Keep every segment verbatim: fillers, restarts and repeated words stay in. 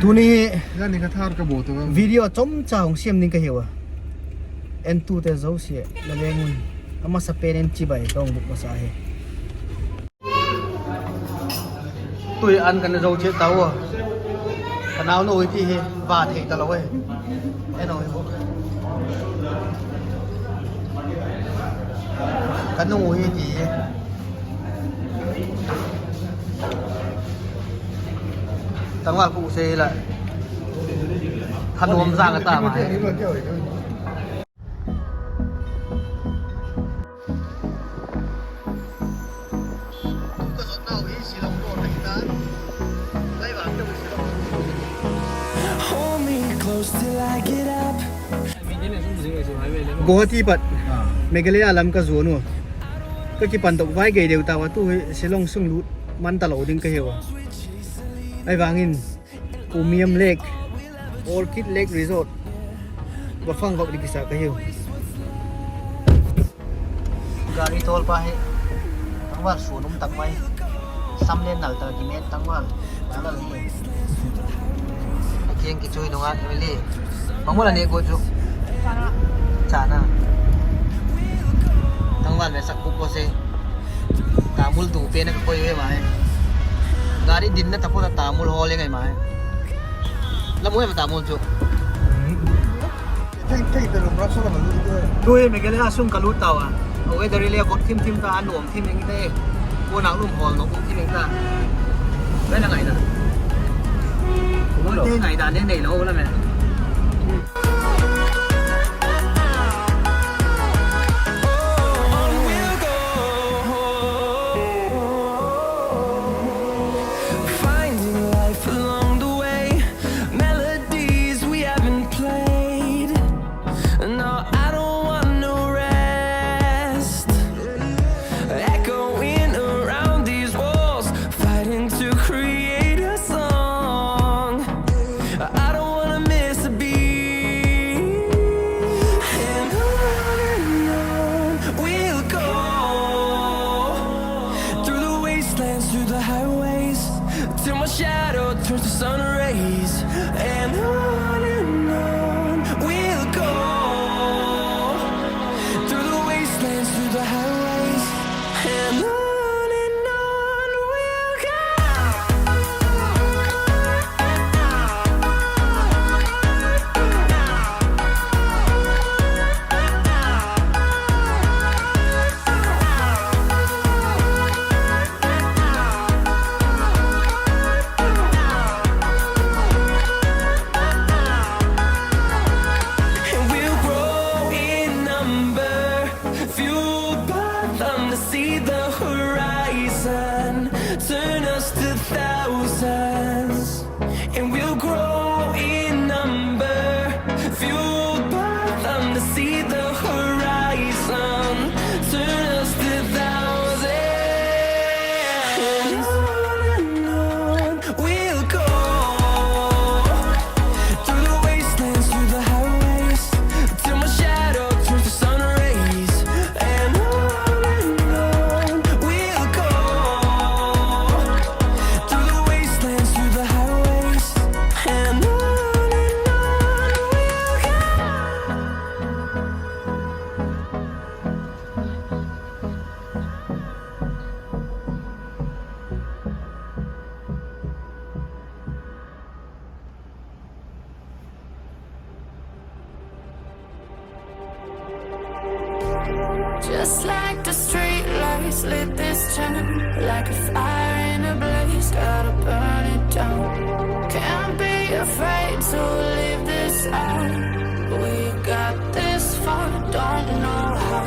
Tuni hi video chomcha hung siam ding ka hiu a. Entute zosia la leng un, a masapen in chibai ka hung bûk masa hi. Tui an ka na zo chiat tau a. Ka naunu hi ti hi va thei talo e. En u hi bawk. Ka nu hi ti hi. Tangval khu se la. Thanuam zang a ta ma. Guwahati pat Meghalaya lam ka zuan u. Ka kipandok vai gei deu tau a, tu hi Shillong sung lût man talo ding ka hiu a. Ahivangin Umiam Lake, Orchid Lake Resort va phang vak ding kisa ka hiu. Gari tawlpa hi tangval suan um tak mai. Sam le nal tak a kimet tangval. Nal a hi. A kiang kichui nung a Emily, bang mul a ne gu chu? Chana. Tangval me sak buk ko se. Tamul tu pen a ka koi ve mai. Gari dinna taphot a tamul hawl e ngai mai. La mu em tamul chu? Tu hi Meghalaya sung ka lût tau a. A weather le vot thim thim ta, a nuam thim ing te. Kuanak lum hawl nuam thim ing ta. Ve la ngaina. Te ngaina ding neilo la me. Finding life along the way, melodies we haven't played. No, I don't want no rest. Echoing around these walls, fighting to create a song. I don't wanna miss a beat. And on and on we'll go, through the wastelands, through the highways, till my shadow turns to sun rays. And on and on we'll go, through the wastelands, through the highways, and on and on we'll go. And we'll grow in number, fueled by them to see the horizon, turn us to thousands. And we'll grow in number, fueled by them to see the horizon, turn us to thousands. And on and on we'll go, through the wastelands, through the highways, till my shadow turns to sun rays. And on and on we'll go, through the wastelands, through the highways, and on and on we'll go. Just like the streetlights lit this town, like a fire in a blaze, gotta burn it down. Can't be afraid to leave this out. We got this far, don't know how.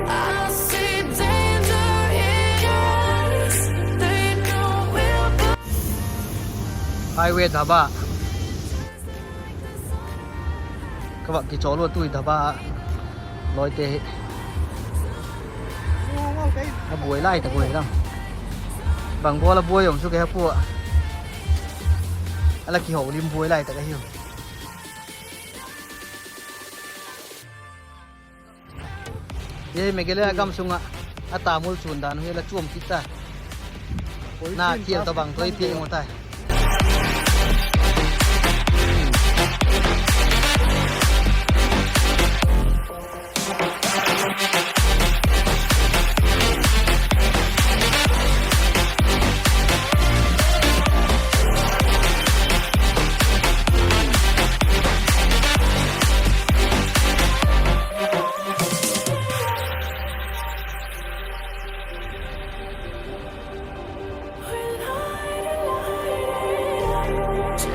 I see danger in your eyes. They know we'll go. Highway dhaba. Ka va kichawl ua tui dhaba a lawite hi. A buai lai tak uh hi la. Bang bawl a buai um chu ka he pua. A la kiho lim buai lai tak ahiu. Hi Meghalaya gam sung ah a tamul chun dan uh hi la chuam kit ta. Na khial tawhbang tawh i piak mu tai.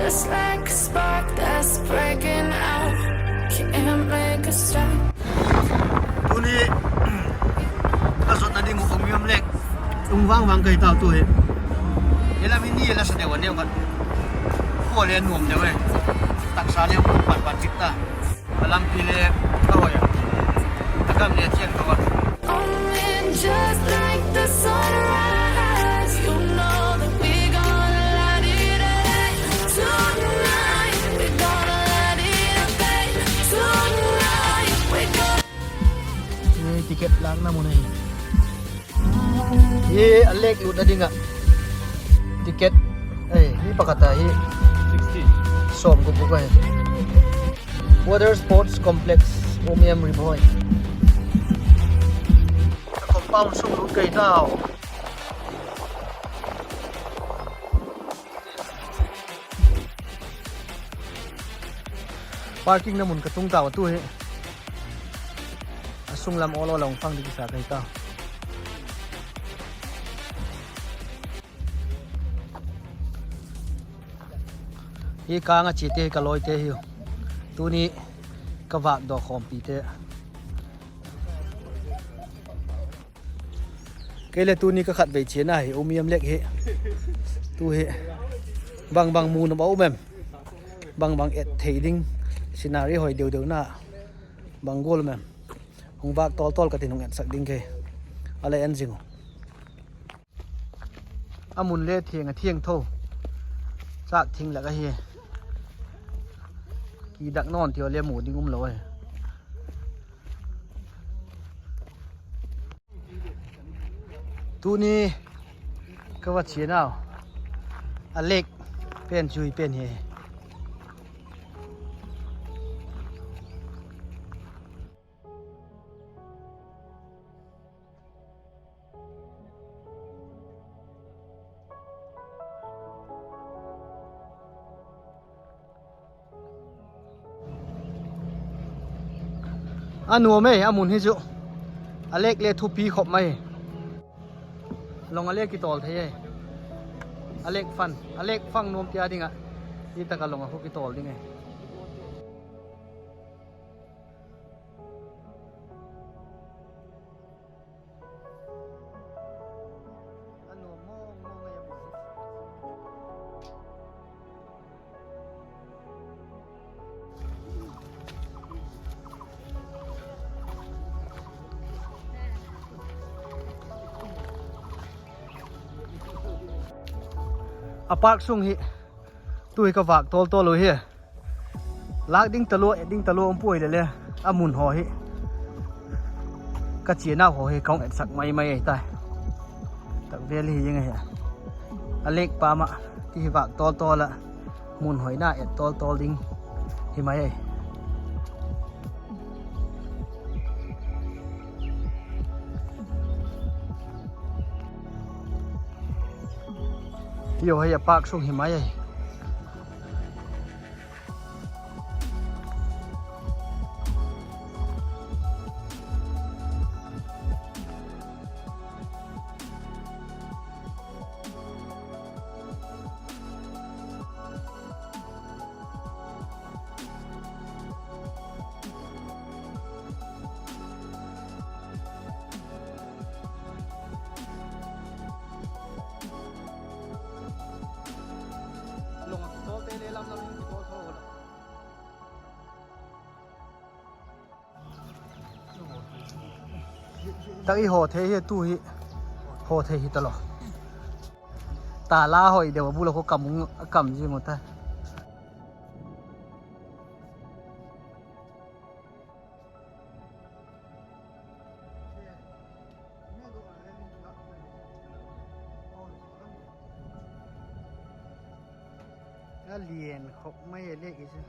Just like a spark that's breaking out, can't make a stop. Tuni ka zotna ding uh Umiam Lake tung vang vang ka hi tau tu hi. Hi lam hi ni la sa deu a neu khat. Khua le nuam deu e. Taksa le hung pan pan chik ta. A lampi le a hoi a. A gam le thiang tho a. Just like the sunrise, you know that we gonna light it up. Tonight, we gonna light it up, babe. Tonight, we gonna Hi ticket lâkna mun ahi. Hi a lake lutna ding ah ticket, hi pakhat a hi sawmguk buk ahi. Water Sports Complex, Umiam Ri Bhoi. Compound sung lut ka hi tau. Parkingna mun ka tung tau a tu hi. A sung lam awl awl a hung phang ding kisa ka hi tau. Hi kâng a chiate hi ka lawite hiu. Tuni ka vâkdaw khawmpite. Kei le tuni ka khatvei chiana hi Umiam Lake hi. Tu hi bang bang mu nuam a um em? Bang bang et thei ding, scenery hoi deu deuna bang gual um em? Hung vâk tawl tawl ka tin hung etsak ding kei. A le en zing u. A mun le thiang a thiangtho. Châk thing lak ahi. Kidak nawn ti le mu ding umlo ahi. Tuni ka va chianau a lake pen chu hi pen hi. A nuam e, a mun hi chu. A lake le thupi khop mai. Long a le kitawl thei e. A lake fang, a lake fang nuam tia ding ah. Hi tak a long a khu kitawl ding e. A park sung hi, tu hi ka vâk tawl tawl u hi. Lâk ding talua, et ding talua um puai le le, a mun haw hi, ka chianau haw hi ka hung etsak mai mai ahi tai. Tak vel hi ing ahi. A lake pâm ah ti hi vâk tawl tawl ah, mun hoina et tawl tawl ding hi mai ahi. Ti haw hi a park sung hi mai ahi. Long a kitawlte le lam lam in kitawl tho la. Tak i haw thei hi tu hi. Haw thei hi talo. Tala hoi deu a bul a khu kam, kam zing u ta. A lian khop mai a lake i chu.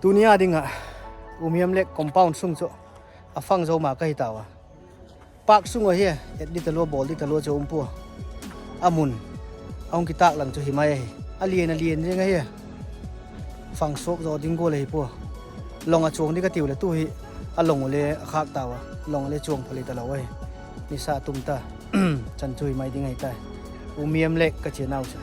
Tuni a ding ah Umiam Lake compound sung chu a fang zo ma ka hi tau a. Park sung ahi, et di talua, bawl di talua chu um pua. A mun a hung kitâk lang chu hi mai ahi. A lian a lian zing ahi. Fang suak zaw ding gual ahi pua. Long a chuang di ka tiu leh tu hi a long u le a khâk tau a, long a le chuang pha le talo ahi. Nisa tum ta. Chan chu hi mai ding ahi tai. Umiam Lake ka chia nau chu.